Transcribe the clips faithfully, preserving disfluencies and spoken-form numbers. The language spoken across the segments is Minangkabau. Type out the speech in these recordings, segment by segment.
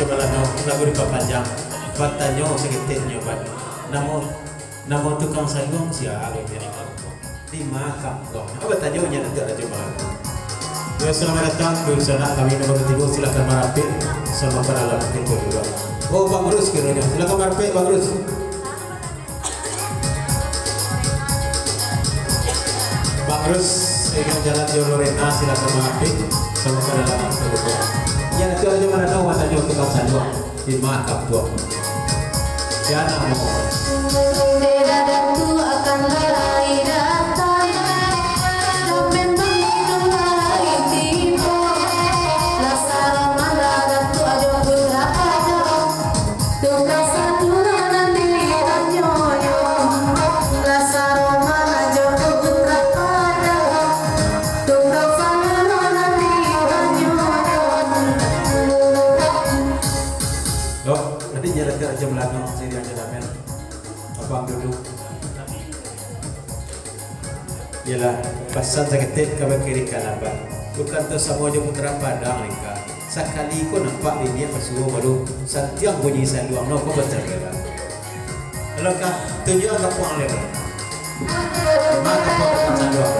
Kalau no, lagu dipapanjang, batanyo saketek nyo, Bang. Namo, namo tukang saluang sia, Bang? Di makam ko. Apa tanyo nyo nanti rajo malam? Yo, selamat datang di sana kami nomor tiga, silakan marapik sama para lelaki itu juga. Oh, Bang Rus kiranya. Silakan marapik, Bang Rus. Bang Rus, ingin jalan jo Lorena, silakan mangapik. Sama ka dalam, ya, nanti aja mana tahu watanyo tukang saluang di makam tuan. Ya, namo. Dek dadah tu akan lai datang, domen bangih lai tibo, lah saroman dadah tu ajo putra padang. Tukang saluang nan ditanyonyo, lah saroman jo putra padang. Tukang saluang nan ditanyonyo. Yo, nanti jalan ka Raja Melano, sini aja, Damel. Abang duduk. Iyolah, pasan saketek kabake Rika Laban. Bukan tu samo jo putra padang, Rika. Sakali ko nampak biniak basuo baru santiang bunyi saluang no ko bacagelah. Kalau ka tunjuak ka puang lewat. Mata ko bacagelah.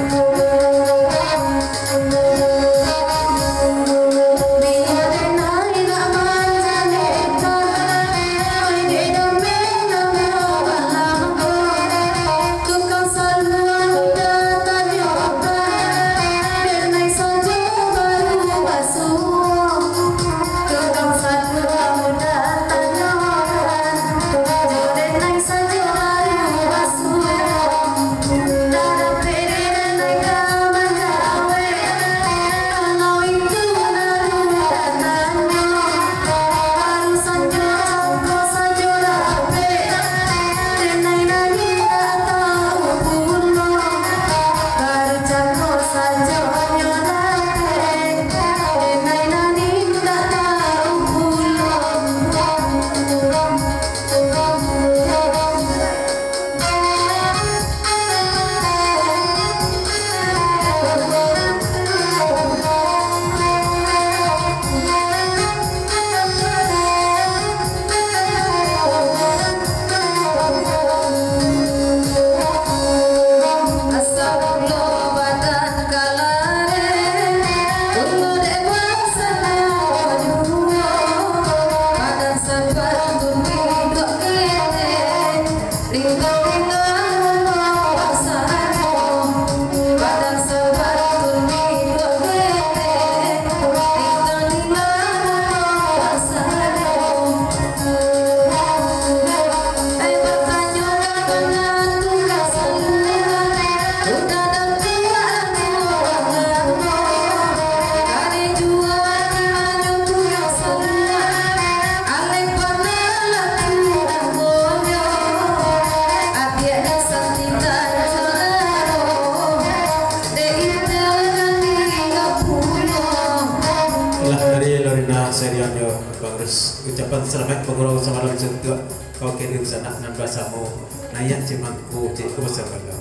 Lah dari Lorena Serianyo Bang Rus, ucapan selamat pangurau samalam suntuak kau kiri sanak nan basamo nayak cimangku cik ku basabana.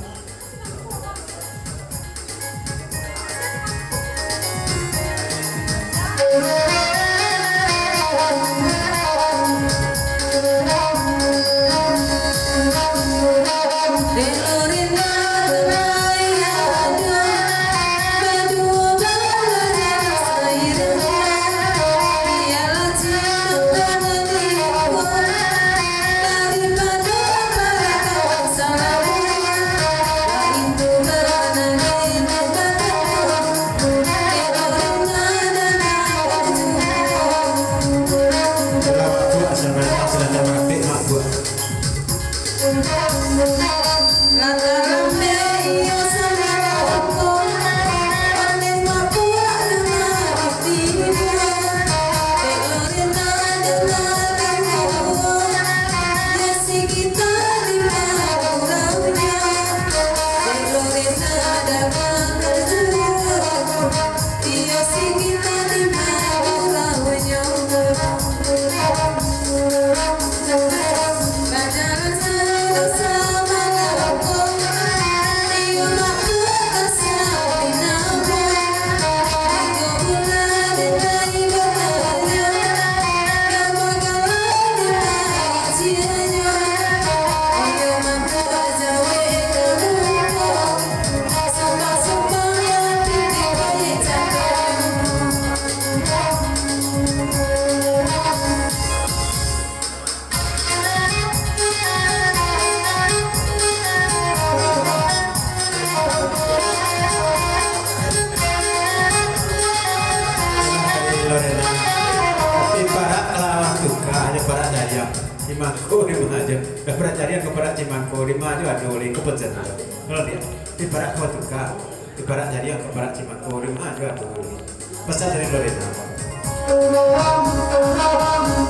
Cimangko di ma ajo. Dah parak carian ka parak Cimangko di ma ajo ado lai, ko pacah tu. Kalau dia, di parak ko tuka, di parak carian ka parak Cimangko di ma ajo ado lai. Pasan dari Lorena.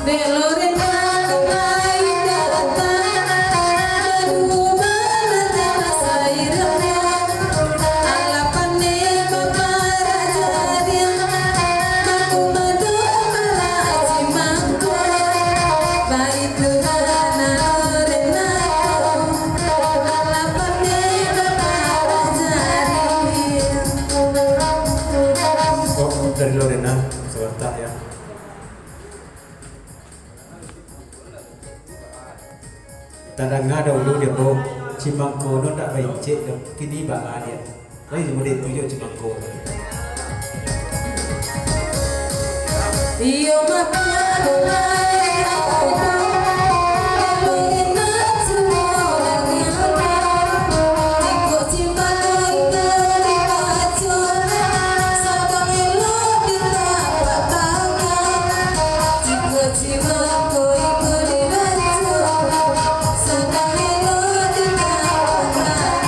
Dek Lorena, lai datang, aduh, mana teh rasa irungnya. Alah pandai baparak carian, bakumando parak Cimangko. Baitu nan Lorena ko, alah pandai baparak carian. Oh, dari Lorena, sabanta yo. Tadanga dahulu di ambo, Cimangko no ndak baincek doh, kini baa dia. Lai model tu yo Cimangko. Iyo, mapiak lai aku, tapi indak sumo lagi ambo. Jikok Cimangko itu dipacu, sadang elok ditapak tangan. Jikok Cimangko itu dipacu, sadang elok ditapak tangan.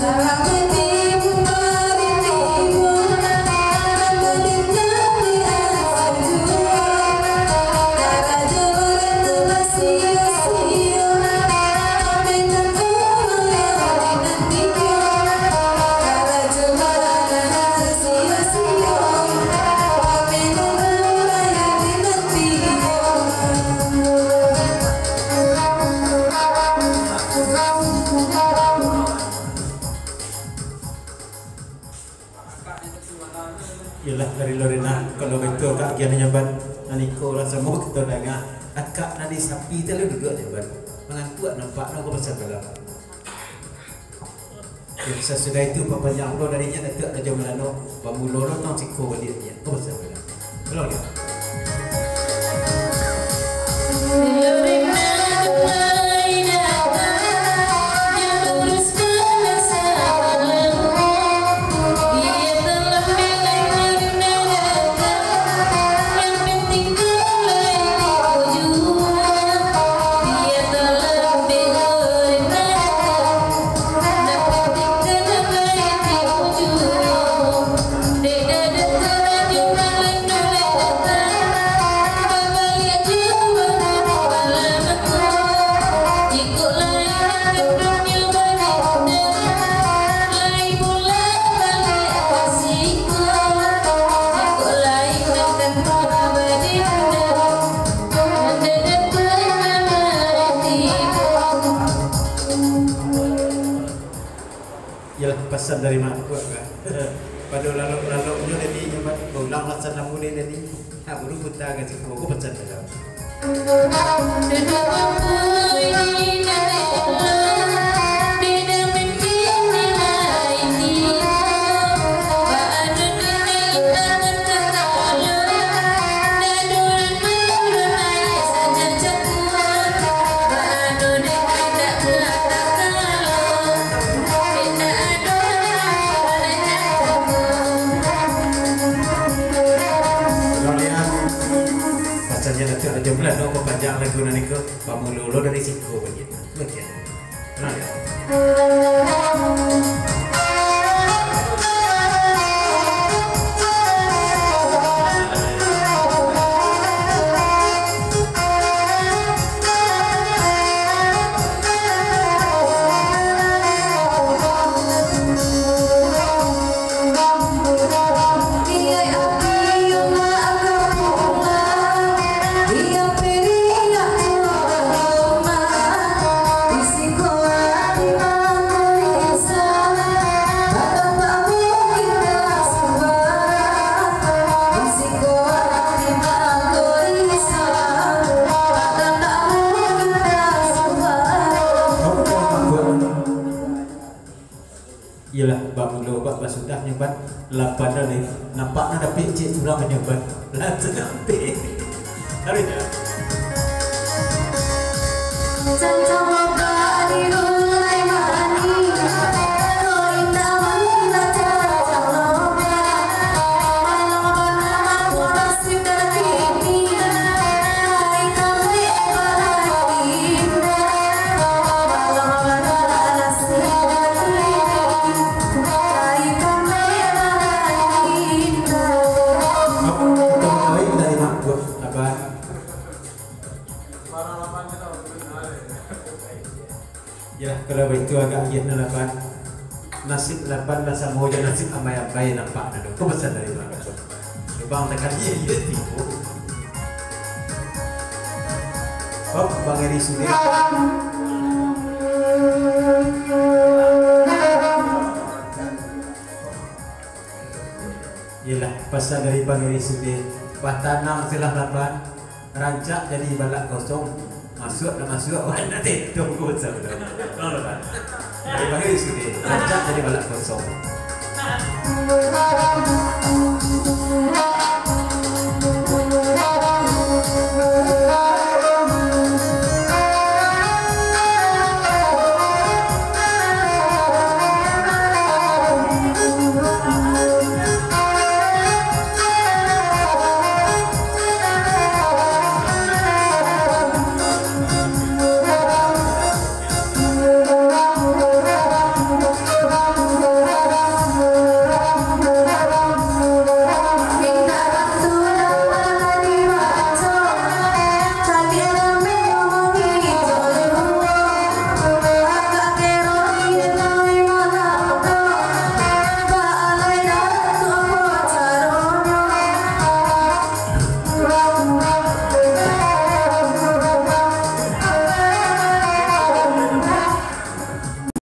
Salamaik tibo, mari tibo, Iyolah, dari Lorena, kalau baitu akak agiah nyo, Ban. Nan iko lah samo kito danga. Akak nan di sapi tu lah duduak nyo, Ban. Mangantuak nampak nyo, ko pacah balah. Yo, sasudah itu, papanjang pulo dari nyo, Datuak Rajo Malano, pamulo lo tang siko baliak nyo, ko pacah balah. Ulang, yo. Iyolah, pasan dari mangkuak, kan. Pado lalok-laloknyo tadi, nyo baulang pasan namo ni tadi. Nak buru puta ka siko, ko pasan dalam. Kemudian, pasannya nanti ada jumlah, no, panjang lagu nan iko, pamulo lo dari siko, bagian. Bagian. Nah, ya. Iyolah, bamulo, ba-, basudah nyo, Ban. Lapan dah lai. Nampak nan dapek cek surang nyo, Ban. Lah, tu dapek. Taruih, yo. Ya, kalau baitu agak agiah nan lapan. Nasib lapan lah samo jo nasib ambai-ambai nampak nado. Ko pasan dari bang. Bang takali ye tibo. Hop, Bang Eri Sude. Iyolah, pasan dari Bang Eri Sude. Batanang silah lapan. Rancak jadi balak kosong. Masuak nak masuak, wah, nak tentong kosong tu. Tahu tak? Dari Bang Eri Sude. Rancak jadi balak kosong.